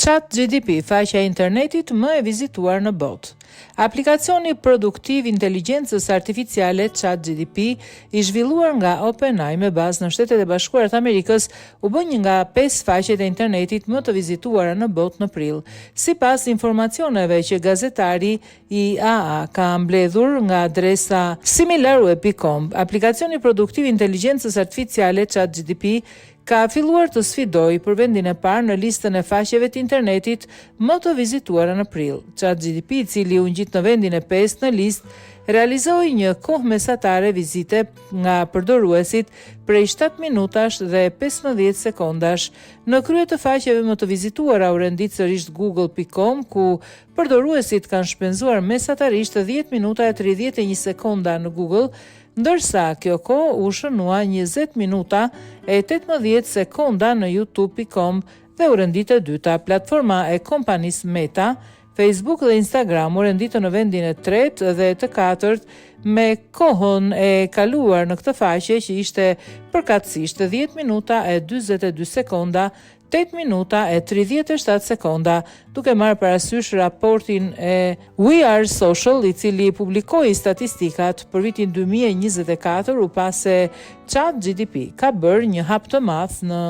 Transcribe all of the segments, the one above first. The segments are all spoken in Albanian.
ChatGDP, faqja e internetit më e vizituar në botë. Aplikacioni produktiv i inteligjencës artificiale ChatGDP, i zhvilluar nga OpenAI me bazë në Shtetet e Bashkuara të Amerikës, u bë një nga pesë faqet e internetit më të vizituara në botë në prill. Sipas informacioneve që gazetari i AA ka mbledhur nga adresa similarweb.com, aplikacioni produktiv i inteligjencës artificiale ChatGDP ka filluar të sfidojë për vendin e parë në listën e faqeve të internetit më të vizituara në prill. ChatGDP, i cili u ngjit në vendin e pestë në listë, realizoi një kohë mesatare vizite nga përdoruesit prej 7 minutash dhe 15 sekondash. Në krye të faqeve më të vizituara u rendit sërish google.com, ku përdoruesit kanë shpenzuar mesatarisht 10 minuta e 31 sekonda në Google, ndërsa kjo kohë u shënua 20 minuta e 18 sekonda në youtube.com dhe u rendit e dyta. Platforma e kompanisë Meta, Facebook dhe Instagram u renditën në vendin e tretë dhe të katërt me kohën e kaluar në këtë faqe që ishte përkatësisht 10 minuta e 42 sekonda 8 minuta e 37 sekonda, duke marrë parasysh raportin e We Are Social, i cili publikoi statistikat për vitin 2024, u pa se ChatGDP ka bërë një hap të madh në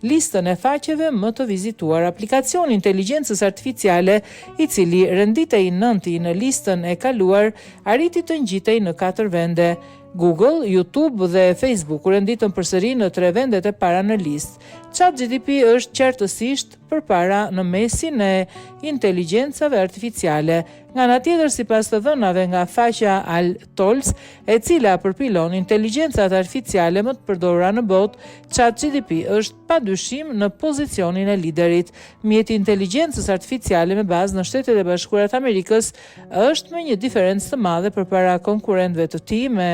listën e faqeve më të vizituar. Aplikacioni i inteligjencës artificiale, i cili renditej nënti në listën e kaluar, arriti të ngjitej në katër vende. Google, YouTube dhe Facebook u renditën përsëri në tre vendet e para në listë. ChatGDP është qartësisht përpara në mesin e inteligjencave artificiale. Nga ana tjetër, sipas të dhënave nga faqja Al Tolls, e cila përpilon inteligjencat artificiale më të përdorura në botë, ChatGDP është padyshim në pozicionin e liderit. Mjeti i inteligjencës artificiale me bazë në Shtetet e Bashkuara të Amerikës është me një diferencë të madhe përpara konkurrentëve të tij me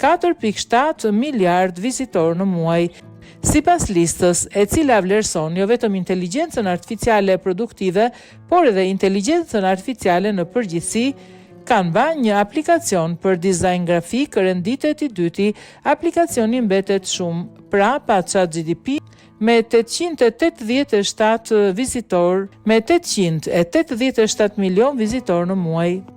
4.7 miliard vizitorë në muaj. Sipas listës, e cila vlerëson jo vetëm inteligjencën artificiale produktive, por edhe inteligjencën artificiale në përgjithësi, Canva, një aplikacion për dizajn grafik, renditet i dyti, aplikacioni mbetet shumë prapa ChatGDP me 887 vizitor, me 887 milion vizitor në muaj.